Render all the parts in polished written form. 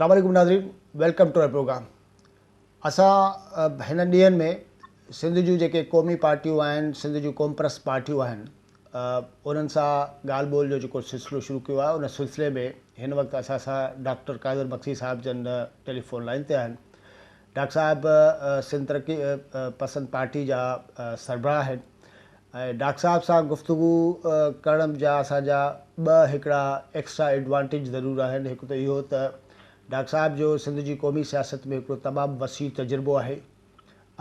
اسلام عليڪم ناظرين welcome to our programme اسان هنن ڏينهن ۾ سنڌ جون جيڪي قومي پارٽيون آهن سنڌ جون قومپرست پارٽيون آهن انهن سان ڳالهه ٻولهه جو جيڪو سلسلو شروع ڪيو آهي ان سلسلي ۾ هن وقت اسان سان ڊاڪٽر قادر مگسي صاحب جن ٽيليفون لائن تي آهن ڊاڪٽر صاحب سنڌ ترقي پسند پارٽي جا سربراهه آهن ۽ ڊاڪٽر صاحب سان گفتگو ڪرڻ جا اسان جا ٻه هڪڙا ايڪسٽرا ايڊوانٽيج ضرور آهن هڪ ته اهو ته ڊاڪٽر صاحب جو سنڌ جي قومي سياست ۾ هڪڙو تمام وسيع تجربو آهي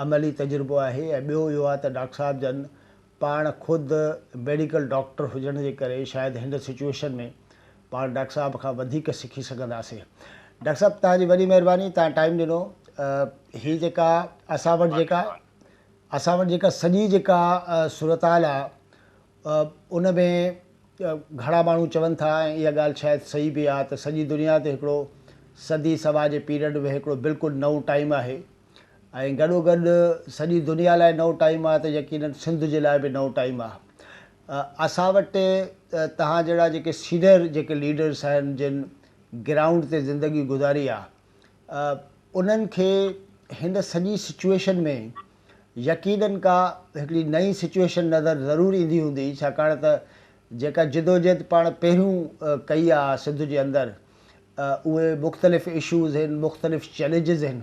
عملي تجربو آهي ۽ ٻيو اهو آهي ته ڊاڪٽر صاحب جن پاڻ خود ميڊيڪل ڊاڪٽر هجڻ جي ڪري شايد هن سچوئيشن ۾ پاڻ ڊاڪٽر صاحب کان وڌيڪ سکي سگهنداسين ڊاڪٽر صاحب توهان جي وڏي مهرباني توهان ٽائيم ڏنو هي جيڪا اسان وٽ جيڪا اسان وٽ جيڪا سڄي جيڪا صورتحال آ ان ۾ گهڻا ماڻهو چون ٿا ۽ اها ڳالهه شايد صحيح به آ ته سڄي دنيا تي هڪڙو صدي سوا جي پيريڊ ۾ هڪڙو بلڪل نئون ٽائيم آهي ۽ گڏو گڏ سڄي دنيا لاء نئون ٽائيم آ ته يقينن سنڌ جي لاء به نئون ٽائيم آ اسان وٽ توهان جهڙا جيڪي سينئر جيڪي ليڊرس آهن جن گرائونڊ تي زندگي گذاري آ انهن کي هن سڄي سچوئيشن ۾ يقينن ڪا هڪڙي نئين سچوئيشن نظر ضرور ايندي هوندي ڇاڪاڻ ته جيڪا جدوجهد پاڻ پهريون ڪئي آ سنڌ جي اندر اهي مختلف اشوز هن مختلف چئلينجز هن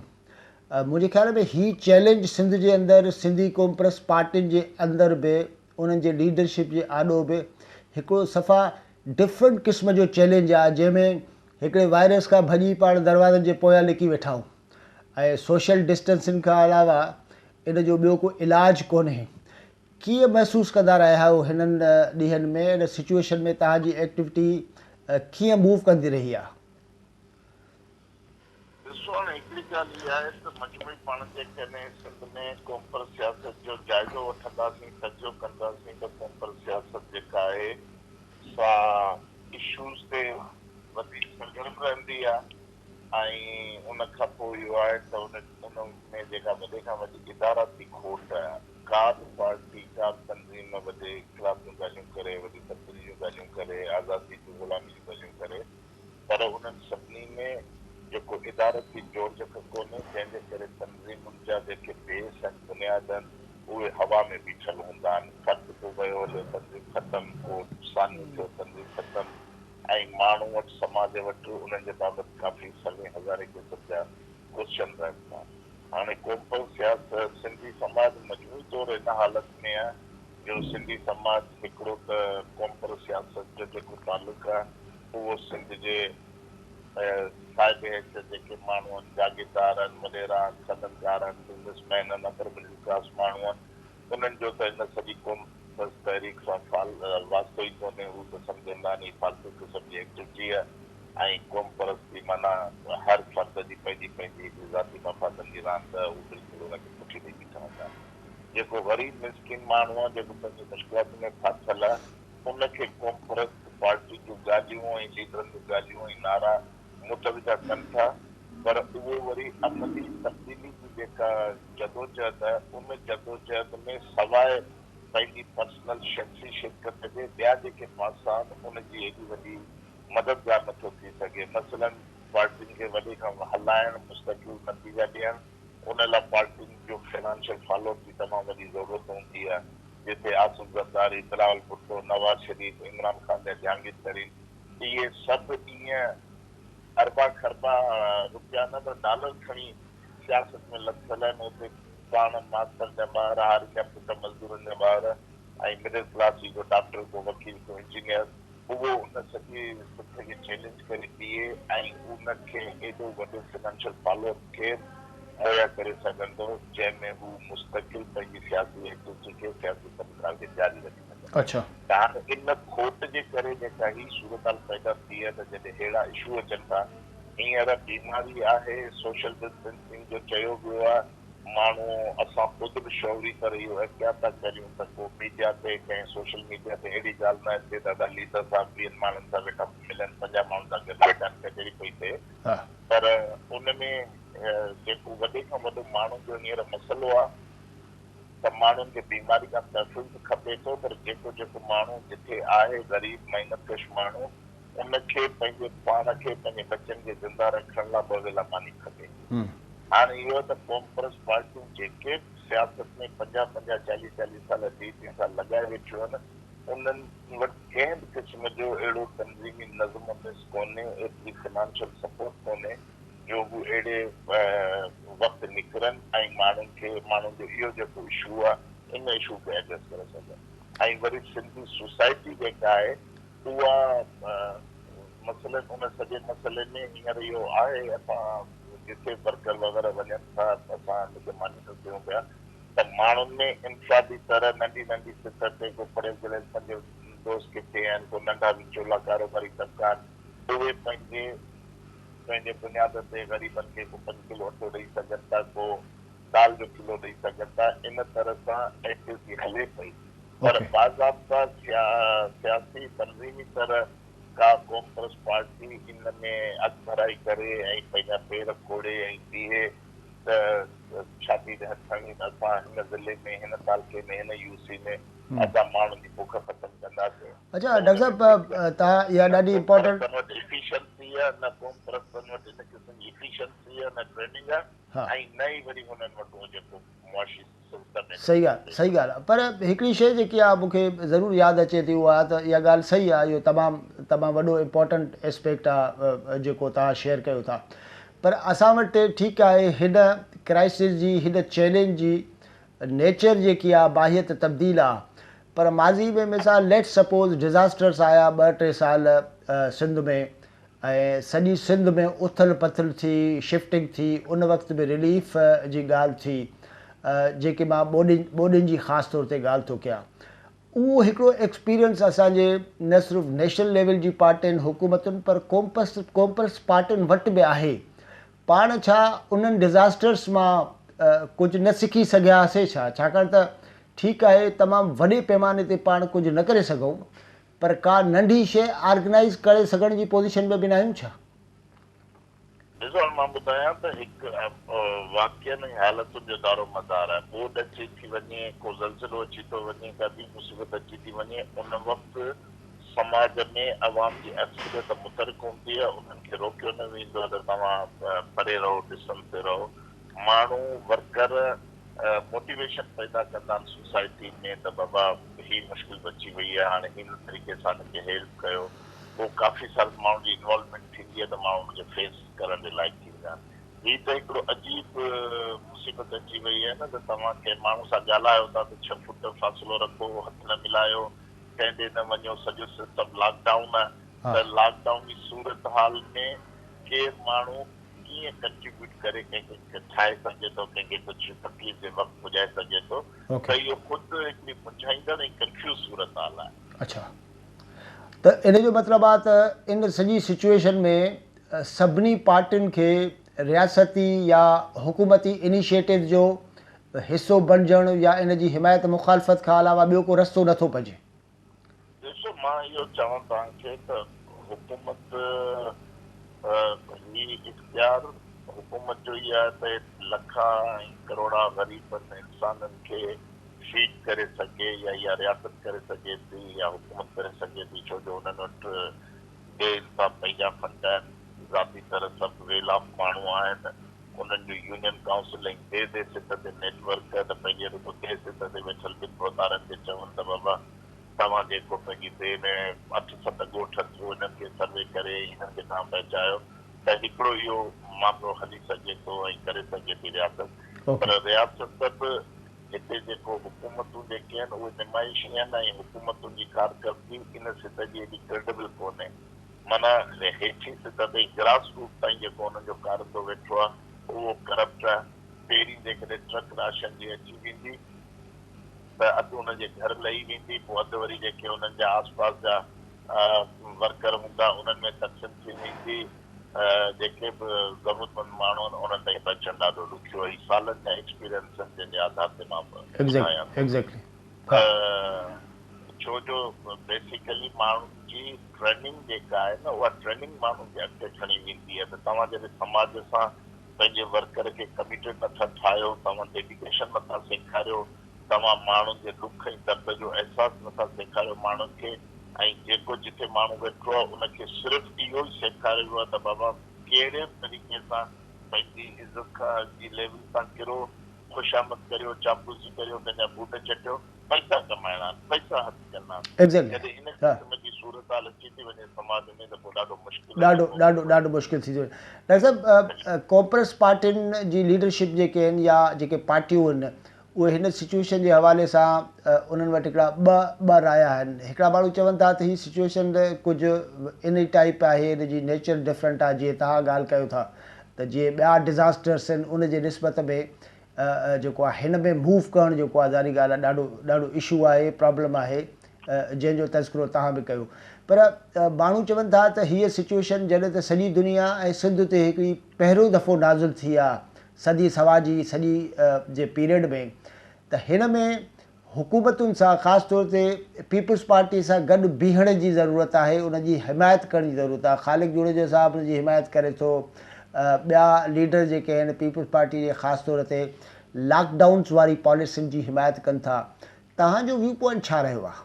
منهنجي خيال ۾ هي چئلينج سنڌ جي اندر سنڌي قومپرست پارٽين جي اندر به انهن جي ليڊرشپ جي آڏو به هڪڙو صفا ڊفرنٽ قسم جو چئلينج آ جنهن ۾ هڪڙي وائرس کان ڀڄي پاڻ دروازن جي پويان لڪي ويٺا آهيون ۽ سوشل ڊسٽنسنگ کان علاوه ان جو ٻيو ڪو علاج ڪونهي. ڪيئن محسوس ڪندا رهيا آهيو هنن ڏينهن ۾ ان سچوئيشن ۾ توهان جي ايڪٽيوٽي ڪيئن موو ڪندي رهي آهي؟ ڏسو هاڻي هڪڙي ڳالهه اها آهي ته مجموعي پاڻ جيڪڏهن سنڌ ۾ قومپرست سياست جو جائزو وٺنداسين تجزيو ڪنداسين ته قومپرست سياست جيڪا آهي سا اشوز تي وڌيڪ سرگرم رهندي آهي ۽ ان کان پوء اهو آهي ته ان ان ۾ جيڪا وڏي کان وڏي اداراتي کوٽ آهي ڪا به پارٽي ڪا به تنظيم وڏي انقلاب جون ڳالهيون ڪري وڏي تبديلي جون ڳالهيون ڪري آزادي جون غلامي جون ڳالهيون ڪري پر انهن سڀني ۾ جيڪو ادارتي جوڙجڪ ڪونهي جنهن جي ڪري تنظيمن جا جيڪي بيس آهن بنياد آهن اهي هوا ۾ بيٺل هوندا آهن، فرد ڪو ويو هليو تنظيم ختم، ڪو سانحو ٿيو تنظيم ختم ۽ ماڻهو وٽ سماج وٽ انهن جي بابت ڪافي سوين هزارين قسم جا ڪوئسچن رهن ٿا. هاڻي قومپرست سياست سنڌي سماج مجموعي طور ان حالت ۾ آهي جو سنڌي سماج هڪڙو ته قومپرست سياست جو جيڪو تعلق آهي اهو سنڌ جي صاحب حيثيت جيڪي ماڻهو آهن، جاگيردار آهن، وڏيرا آهن، صنعتڪار آهن، بزنس مين آهن، اپر مڊل ڪلاس ماڻهو آهن، انهن جو ته هن سڄي قوم پرست تحريڪ سان فال واسطو ئي ڪونهي، هو ته سمجهندا آهن هي فالتو قسم جي ايڪٽوٽي آهي ۽ قوم پرستي معنيٰ هر فرد جي پنهنجي پنهنجي هڪڙي ذاتي مفادن جي راند آهي، هو بلڪل ان کي پٺي ڏئي بيٺا هوندا آهن. جيڪو غريب مسڪين ماڻهو آهي، جيڪو پنهنجي مشڪلاتن ۾ ڦاٿل آهي، ان کي قومپرست پارٽي جون ڳالهيون ۽ ليڊرن جون ڳالهيون ۽ نعرا متوجه ڪن ٿا پر اهو وري عملي تبديلي جي جيڪا جدوجهد آهي ان جدوجهد ۾ سواء پنهنجي پرسنل شخصي شرڪت جي ٻيا جيڪي پاسا آهن ان جي ايڏي وڏي مددگار نٿو ٿي سگهي مثلاً پارٽين کي وڏي کان هلائڻ مستقل نتيجا ڏيڻ ان لاء پارٽين جو فنانشل فالو اپ جي تمام وڏي ضرورت هوندي آهي. جتي آصف زرداري، بلاول ڀٽو، نواز شريف، عمران خان يا جهانگير ترين اهي سڀ ايئن اربا کربا روپيا نه پر ڊالر کڻي سياست ۾ لٿل آهن اتي پاڻ ماستر جا ٻار، هارين جا پٽ، مزدورن جا ٻار ۽ مڊل ڪلاس جي ڪو ڊاڪٽر ڪو وڪيل ڪو انجنيئر اهو ان سڄي سٿ کي چئلينج ڪري بيهي ۽ ان کي ايڏو وڏو فنانشل فالو اپ ڪير مهيا ڪري سگهندو جنهن ۾ هو مستقل پنهنجي سياسي ايڪٽوٽي کي سياسي ڪم ڪار کي جاري رکي سگهن. ته هاڻ ان کوٽ جي ڪري جيڪا هي صورتحال پيدا ٿي آهي ته جڏهن ههڙا اشو اچن ٿا هينئر بيماري آهي سوشل ڊسٽنسنگ جو چيو ويو آهي ماڻهو اسان خود به شعوري طرح اهو احتياط ٿا ڪريون ته ڪو ميڊيا تي ڪنهن سوشل ميڊيا تي اهڙي ڳالهه نه اچي ته ادا ليڊر صاحب ويهن ماڻهن سان ويٺا ملن 50 ماڻهن سان گڏ ويٺا آهن ڪچهري پئي ٿئي پر ان ۾ جيڪو وڏي کان وڏو ماڻهن جو هينئر مسئلو آهي ته ماڻهن کي بيماري کان تحفظ به کپي ٿو پر جيڪو جيڪو ماڻهو جٿي آهي غريب محنت ڪش ماڻهو ان کي پنهنجي پاڻ کي پنهنجي ٻچن کي زنده رکڻ لاء ٻه ويلا ماني کپي. هاڻي اهو ته قومپرست پارٽيون جيڪي به سياست ۾ پنجاهه پنجاهه چاليهه چاليهه سال ٽيهه ٽيهه سال لڳائي ويٺيون آهن انهن وٽ ڪنهن به قسم جو اهڙو تنظيمي نظم و نسق ڪونهي، ايتري فنانشل سپورٽ ڪونهي جو هو اهڙي وقت نڪرن ۽ ماڻهن کي ماڻهن جو اهو جيڪو اشو آهي ان اشو کي ايڊريس ڪري سگهن ۽ وري سنڌي سوسائٽي جيڪا آهي اها مثلاً ان سڄي مسئلي ۾ هينئر اهو آهي اسان جتي ورڪر وغيره وڃن ٿا اسان ان کي مانيٽر ڪيون پيا ته ماڻهن ۾ انفرادي طرح ننڍي ننڍي سطح تي ڪو پڙهيل ڳڙهيل پنهنجو دوست ڪٿي آهن ڪو ننڍا وچولا ڪاروباري طبقا آهن اهي پنهنجي پنهنجي بنياد تي غريبن کي ڪو پنج ڪلو اٽو ڏئي سگهن ٿا ڪو دال جو ڪلو ڏئي سگهن ٿا ان طرح سان ايڪٽيوٽي هلي پئي پر باضابطا سياسي تنظيمي طرح ڪا قومپرست پارٽي ان ۾ اڳڀرائي ڪري ۽ پنهنجا پير کوڙي ۽ بيهي ته ڇاتي تي هٿ کڻي ته اسان هن ضلعي ۾ هن تعلقي ۾ هن يو سي ۾ اسان ماڻهن جي بک ختم ڪنداسين. اڇا ڊاڪٽر صاحب توهان اها نه ڏاڍي امپارٽنٽ. قومپرستن وٽ ايفيشنسي آهي نه قومپرستن وٽ ان قسم جي ايفيشنسي آهي نه ٽريننگ آهي ۽ نه ئي وري هنن وٽ اهو جيڪو معاشي صحيح ڳالهه صحيح ڳالهه آ پر هڪڙي شيء جيڪي آ مون کي ضرور ياد اچي ٿي اها ته اها ڳالهه صحيح آ اهو تمام تمام وڏو امپورٽنٽ اسپيڪٽ آ جيڪو توهان شيئر ڪيو ٿا پر اسان وٽ ٺيڪ آهي هن ڪرائسس جي هن چئلينج جي نيچر جيڪي آ ماهيت تبديل آ پر ماضي ۾ مثال ليٽس سپوز ڊزاسٽرس آيا ٻه ٽي سال سنڌ ۾ ۽ سڄي سنڌ ۾ اٿل پٿل ٿي، شفٽنگ ٿي، ان وقت به رليف جي ڳالهه ٿي، جيڪي مان ٻوڏين ٻوڏين جي خاص طور تي ڳالهه ٿو ڪيان. اهو هڪڙو ايڪسپيرينس اسان جي نه صرف نيشنل ليول جي پارٽين، حڪومتن پر قومپرست قومپرست پارٽين وٽ به آهي. پاڻ ڇا انهن ڊزاسٽرس مان ڪجهه نه سکي سگهياسي ڇا؟ ڇاڪاڻ ته ٺيڪ آهي تمام وڏي پيماني تي پاڻ ڪجهه نه ڪري سگهون پر ڪا ننڍي شيء آرگنائيز ڪري سگهڻ جي پوزيشن ۾ به ناهيون ڇا؟ ڏسو هاڻ مان ٻڌايان ته هڪ واقعن ۽ حالتن جو دارو مدار آهي. ٻوڏ اچي ٿي وڃي، ڪو زلزلو اچي ٿو وڃي، ڪا ٻي مصيبت اچي ٿي وڃي، ان وقت سماج ۾ عوام جي اڪثريت متحرڪ هوندي آهي، انهن کي روڪيو نه ويندو آهي ته توهان پري رهو، ڊسٽنس تي رهو. ماڻهو، ورڪر موٽيويشن پيدا ڪندا آهن سوسائٽي ۾ ته بابا هي مشڪل به اچي وئي آهي هاڻي هن طريقي سان هن کي هيلپ ڪيو پوء ڪافي سارن ماڻهن جي انوالومينٽ ٿيندي آهي ته ماڻهو ان کي فيس ڪرڻ جي لائق ٿي ويندا آهن هي ته هڪڙو عجيب مصيبت اچي وئي آهي نه ته توهان ڪنهن ماڻهو سان ڳالهايو ٿا ته ڇهه فوٽ فاصلو رکو هٿ نه ملايو ڪنهن ڏي نه وڃو سڄو سسٽم لاڪ ڊائون آهي ته لاڪ ڊائون جي صورتحال ۾ ڪير ماڻهو ڪيئن ڪنٽريبيوٽ ڪري ڪنهن کي ٺاهي سگهجي ٿو، ڪنهن کي ڪجهه تڪليف جي وقت پڄائي سگهجي ٿو ته اهو خود هڪڙي منجهائيندڙ ۽ ڪنفيوز صورتحال آهي. اڇا ته ان جو مطلب آهي ته ان سڄي سچوئيشن ۾ سڀني پارٽين کي رياستي يا حڪومتي انيشيٽو جو حصو بڻجڻ يا ان جي حمايت مخالفت کان علاوه ٻيو ڪو رستو نٿو پئجي. ڏسو مان اهو چوان توهان کي ته حڪومت هي اختيار حڪومت جو ئي آهي ته لکا ۽ ڪروڙا غريبن انسانن کي فيڊ ڪري سگهي يا اها رياست ڪري سگهي ٿي يا حڪومت ڪري سگهي ٿي ڇو جو انهن وٽ بي انصاف پنهنجا فنڊ آهن ذاتي طرح سڀ ويل آف ماڻهو آهن انهن جو يونين ڪائونسل ۽ ديهه ديهه سطح تي نيٽ ورڪ آهي ته پنهنجي رڳو ديهه سطح تي ويٺل ٻن ڀوتارن کي چون ته بابا توهان جيڪو پنهنجي ديهه ۾ اٺ ست ڳوٺ اٿو انهن کي سروي ڪري انهن کي توهان پهچايو ته هڪڙو اهو معاملو هلي سگهي ٿو ۽ ڪري سگهي ٿي رياست پر رياست به هتي جيڪو حڪومتون جيڪي آهن اهي نمائشي آهن ۽ حڪومتن جي ڪارڪردگي ان سطح جي ايڏي ڪريڊبل ڪونهي معنيٰ هيٺين سطح تي گراس روٽ تائين جيڪو انهن جو ڪارندو ويٺو آهي اهو ڪرپٽ آهي پهرين جيڪڏهن ٽرڪ راشن جي اچي ويندي ته اڌ انهن جي گهر لهي ويندي، پوء اڌ وري جيڪي انهن جا آس پاس جا ورڪر هوندا انهن ۾ تقسيم ٿي ويندي. جيڪي به ضرورتمند ماڻهو آهن انهن تائين پهچڻ ڏاڍو ڏکيو آهي. هي سالن جا ايڪسپيرينس آهن جنهن جي آڌار تي مان ٻڌايان ٿو ته ڇو جو بيسيڪلي ماڻهن جي ٽريننگ جيڪا آهي نه اها ٽريننگ ماڻهن کي اڳتي کڻي ويندي آهي ته توهان جڏهن سماج سان پنهنجي ورڪر کي ڪميٽيڊ نٿا ٺاهيو، توهان ڊيڊيڪيشن نٿا سيکاريو، توهان ماڻهن جي ڏک ۽ درد جو احساس نٿا سيکاريو ماڻهن کي ۽ جيڪو جٿي ماڻهو ويٺو آهي ان کي صرف اهو ئي سيکاريو ويو آهي ته بابا ڪهڙي به طريقي سان پنهنجي عزت کان جي ليول تان ڪرو، خوشامد ڪريو، چاپلوسي ڪريو، ڪنهن جا بوٽ چٽيو، پئسا ڪمائڻا آهن، پئسا هٿ ڪرڻا آهن. جڏهن ان قسم جي صورتحال اچي ٿي وڃي سماج ۾ ته پوء ڏاڍو مشڪل ڏاڍو ڏاڍو ڏاڍو مشڪل ٿي ٿو وڃي. ڊاڪٽر صاحب ڪوپرس پارٽين جي ليڊرشپ جيڪي آهن يا جيڪي پارٽيون آهن اهي هن سچوئيشن جي حوالي سان انهن وٽ هڪڙا ٻه ٻه رايا آهن. هڪڙا ماڻهو چون ٿا ته هي سچوئيشن ڪجهه ان ئي ٽائيپ آهي ان جي نيچر ڊفرنٽ آهي جيئن توهان ڳالهه ڪيو ٿا ته جيئن ٻيا ڊزاسٽرس آهن ان جي نسبت ۾ جيڪو آهي هن ۾ موو ڪرڻ جيڪو آهي ظاهري ڳالهه آهي ڏاڍو ڏاڍو اشو آهي پرابلم آهي جنهن جو تذڪرو توهان به ڪيو پر ماڻهو چون ٿا ته هيء سچوئيشن جڏهن ته سڄي دنيا ۽ سنڌ تي هڪڙي پهريون دفعو نازل ٿي آهي صدي سوا جي سڄي جي پيريڊ ۾ ته هن ۾ حڪومتن سان خاص طور تي پيپلز پارٽي سان گڏ بيهڻ جي ضرورت آهي ان جي حمايت ڪرڻ جي ضرورت آهي خالق جوڻيجو صاحب ان جي حمايت ڪري ٿو ٻيا ليڊر جيڪي آهن پيپلز پارٽي جي خاص طور تي لاڪ ڊائونس واري پاليسين جي حمايت ڪن ٿا توهان جو ويو پوائنٽ ڇا رهيو آهي؟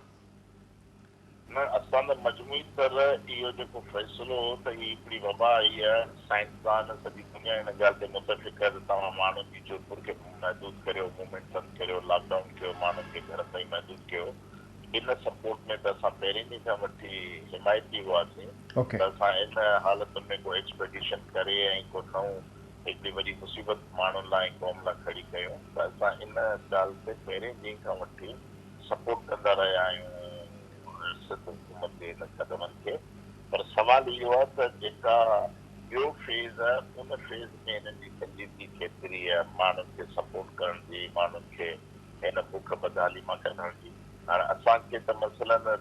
نه اسان ته مجموعي طرح اهو جيڪو فيصلو هو ته هي هڪڙي وبا آئي آهي، سائنسدان سڄي دنيا ان ڳالهه تي متفق آهي ته توهان ماڻهن جي چرپر کي محدود ڪريو، موومينٽ بند ڪريو، لاڪ ڊائون ڪيو، ماڻهن کي گهرن تائين محدود ڪيو، ان سپورٽ ۾ ته اسان پهرين ڏينهن کان وٺي حمايتي هئاسين ته اسان ان حالتن ۾ ڪو ايڪسپيڊيشن ڪري ۽ ڪو نئون هڪڙي وڏي مصيبت ماڻهن لاء ۽ قوم لاء کڙي ڪيون ته اسان ان ڳالهه تي پهرين ڏينهن کان وٺي سپورٽ ڪندا رهيا آهيون سنڌ حڪومت جي ان قدمن کي پر سوال اهو آهي ته جيڪا ٻيو فيز آهي ان فيز ۾ هنن جي سنجيدگي ڪيتري آهي ماڻهن کي سپورٽ ڪرڻ جي ماڻهن کي هن بک بدحالي مان ڪڍڻ جي هاڻ اسان کي ته مثلاً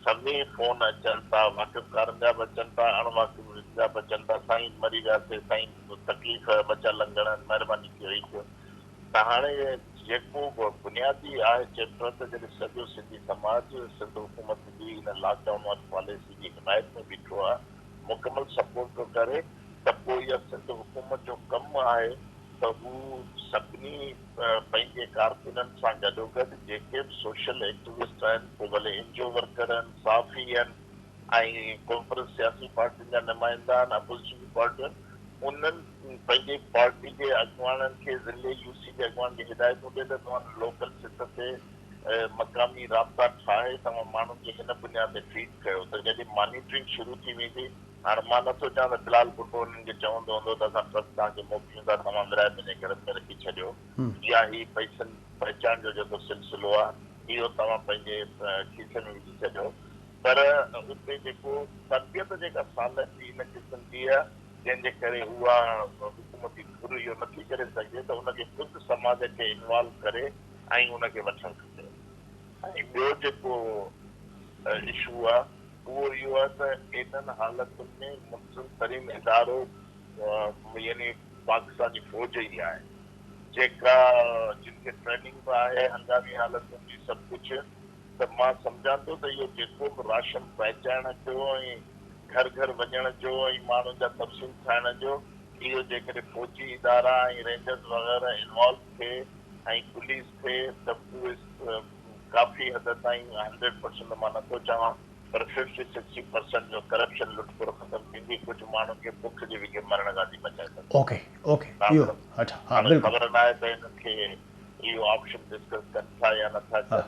سوين فون اچن ٿا واقفڪارن جا به اچن ٿا اڻ واقف جا به اچن ٿا سائين مري وياسي سائين تڪليف ٻچا لنگهڻ آهن مهرباني ڪيو هي ڪيو ته هاڻي جيڪو به بنيادي آهي چيپٽر ته جڏهن سڄو سنڌي سماج سنڌ حڪومت جي ان لاڪ ڊائون واري پاليسي جي حمايت ۾ بيٺو آهي مڪمل سپورٽ ٿو ڪري ته پوء اها سنڌ حڪومت جو ڪم آهي ته هو سڀني پنهنجي ڪارڪنن سان گڏوگڏ جيڪي به سوشل ايڪٽوسٽ آهن پوء ڀلي اين جي او ورڪر آهن صحافي آهن ۽ قومپرست سياسي پارٽين جا نمائندا آهن اپوزيشن جون پارٽيون انهن پنهنجي پارٽي جي اڳواڻن کي ضلعي يو سي جي اڳواڻن کي هدايتون ڏي ته توهان لوڪل سطح تي مقامي رابطا ٺاهي توهان ماڻهن کي هن بنياد تي فيڊ ڪيو ته جڏهن مانيٽرنگ شروع ٿي ويندي هاڻ مان نٿو چاهيان ته بلال ڀٽو انهن کي چوندو هوندو ته اسان ٽرڪ توهان کي موڪليون ٿا توهان ورهائي پنهنجي گهرن ۾ رکي ڇڏيو يا هي پئسن پهچائڻ جو جيڪو سلسلو آهي اهو توهان پنهنجي کيسي ۾ وجهي ڇڏيو پر اتي جيڪو تربيت جيڪا سالن جي ان قسم جي آهي جنهن جي ڪري اها حڪومتي ڌر اهو نٿي ڪري سگهي ته ان کي خود سماج کي انوالو ڪري ۽ ان کي وٺڻ کپي ۽ ٻيو جيڪو اشو آهي اهو اهو آهي ته انهن حالتن ۾ منظم ترين ادارو يعني پاڪستان جي فوج ئي آهي جيڪا جن کي ٽريننگ به آهي هنگامي حالتن جي سڀ ڪجهه ته مان سمجهان ٿو ته اهو جيڪو به راشن پهچائڻ جو ۽ گهر گهر وڃڻ جو ۽ ماڻهن جا تفصيل ٺاهڻ جو اهو جيڪڏهن فوجي ادارا ۽ رينجرز وغيره انوالو ٿئي ۽ پوليس ٿئي ته اهي ڪافي حد تائين هنڊريڊ پرسنٽ ته مان نٿو چوان پر ففٽي سڪسٽي پرسنٽ جو ڪرپشن لٽ ڦر ختم ٿيندي ڪجهه ماڻهن کي بک جي وگهي مرڻ کان ٿي بچائي سگهبو. اوڪي اوڪي اهو اڇا ها هاڻي بلڪل. خبر ناهي ته هنن کي اهو آپشن ڊسڪس ڪن ٿا يا نٿا ڪن.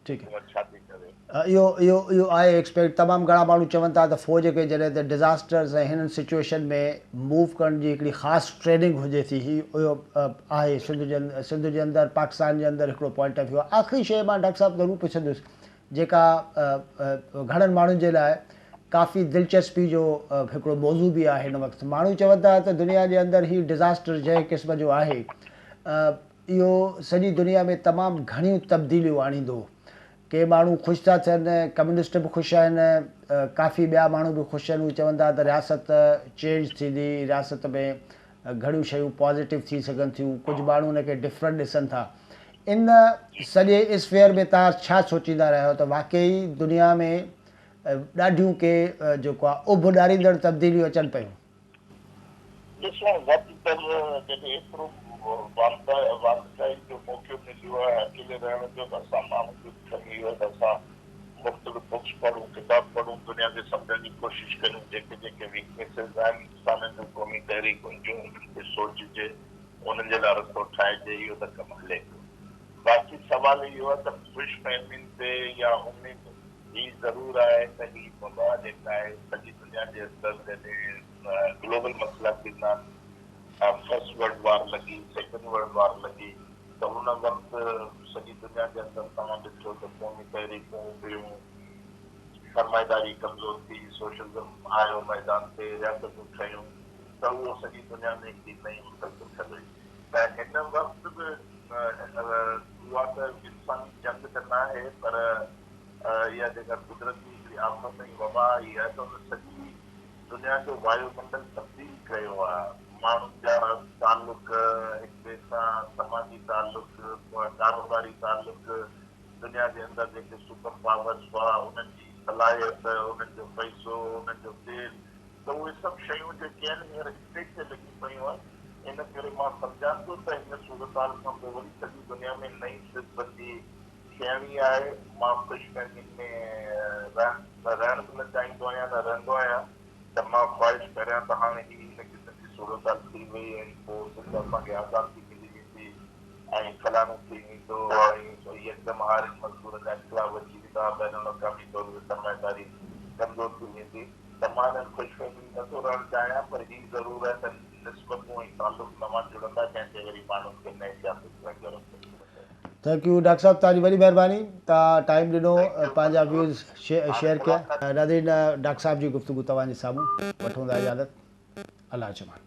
ٺيڪ حڪومت ڇا ٿي ڪري. اهو اهو اهو آهي ايڪسپيڪٽ تمام گهڻا ماڻهو چون ٿا ته فوج کي جڏهن ته ڊزاسٽرز ۽ هنن سچوئيشن ۾ موو ڪرڻ جي هڪڙي خاص ٽريننگ هجي ٿي هي اهو آهي سنڌ جي سنڌ جي اندر پاڪستان جي اندر هڪڙو پوائنٽ آف ويو آهي آخري شيء مان ڊاڪٽر صاحب ضرور پڇندس جيڪا گهڻن ماڻهن جي لاء ڪافي دلچسپي جو هڪڙو موضوع به آهي هن وقت ماڻهو چون ٿا ته دنيا جي اندر هي ڊزاسٽر جنهن قسم جو آهي اهو سڄي دنيا ۾ تمام گهڻيون تبديليون آڻيندو. ڪي ماڻهو خوش ٿا ٿين، ڪميونسٽ به خوش آهن، ڪافي ٻيا ماڻهو به خوش آهن، اهي چون ٿا ته رياست چينج ٿيندي، رياست ۾ گهڻيون شيون پازيٽو ٿي سگهن ٿيون، ڪجهه ماڻهو ان کي ڊفرنٽ ڏسن ٿا. ان سڄي اسفيئر ۾ توهان ڇا سوچيندا رهيا آهيو ته واقعي دنيا ۾ ڏاڍيون ڪي جيڪو آهي اڀ ڏاريندڙ تبديليون اچن پيون؟ ڏسو وقت پر جڏهن ايترو واندڪائي جو موقعو مليو آهي اڪيلي رهڻ جو ته اسان ماڻهن جو ڪم اهو آهي ته اسان مختلف بڪس پڙهون، ڪتاب پڙهون، دنيا کي سمجهڻ جي ڪوشش ڪريون، جيڪي جيڪي ويڪنيسز آهن انسانن جون قومي تحريڪن جون انهن تي سوچجي، انهن جي لاء رستو ٺاهجي، اهو ته ڪم هلي پيو. باقي سوال اهو آهي ته خوش فهمين تي يا اميد هي ضرور آهي ته هي وبا جيڪا آهي سڄي دنيا جي اندر جڏهن گلوبل مسئلا ٿيندا آهن، فرسٽ ورلڊ وار لڳي، سيڪنڊ ورلڊ وار لڳي ته ان وقت سڄي دنيا جي اندر توهان ڏٺو ته قومي تحريڪون اڀريون، سرمائيداري ڪمزور ٿي، سوشلزم آيو ميدان تي، رياستون ٺهيون ته اهو سڄي دنيا ۾ هڪڙي نئين اٿل پٿل هئي ته هن وقت به اها ته انساني جنگ ته ناهي پر اها جيڪا قدرتي هڪڙي آفت ۽ وبا آئي آهي ته ان سڄي دنيا جو وايو منڊل تبديل ڪيو آ، ماڻهن جا تعلق هڪ ٻئي سان، سماجي تعلق، ڪاروباري تعلق، دنيا جي اندر جيڪي سپر پاورز هئا انهن جي صلاحيت، انهن جو پئسو، انهن جو تيل ته اهي سڀ شيون جيڪي آهن هينئر اسٽيڪ تي لڳيون پيون آهن، ان ڪري مان سمجهان ٿو ته هن صورتحال کان پوء وري سڄي دنيا ۾ نئين سڌ بندي ٿيڻي آهي، مان خوش فهمين ۾ رهڻ به نه چاهيندو آهيان نه رهندو آهيان ته مان خواهش ڪريان ته هاڻي هي هن قسم جي صورتحال ٿي وئي ۽ پوء سنڌ اسان کي آزاد ٿي ملي ويندي ۽ فلاڻو ٿي ويندو ۽ يڪدم هارين مزدورن جا انقلاب اچي ويندا بين الاقوامي طور تي سرمائيداري ڪمزور ٿي ويندي ته مان انهن خوش فهمين ۾ نٿو رهڻ چاهيان پر هي ضرور آهي ته نسبتون ۽ تعلق نوان جڙندا جنهن تي وري ماڻهن کي نئين سياست ڪرڻ جو رستو ملندو. Thank you doctor صاحب توهان جي وڏي مهرباني توهان ٽائيم ڏنو پنهنجا ويوز شيئر ڪيا. ناظرين ڊاڪٽر صاحب جي گفتگو توهان جي سامهون وٺون ٿا اجازت الله اچمان.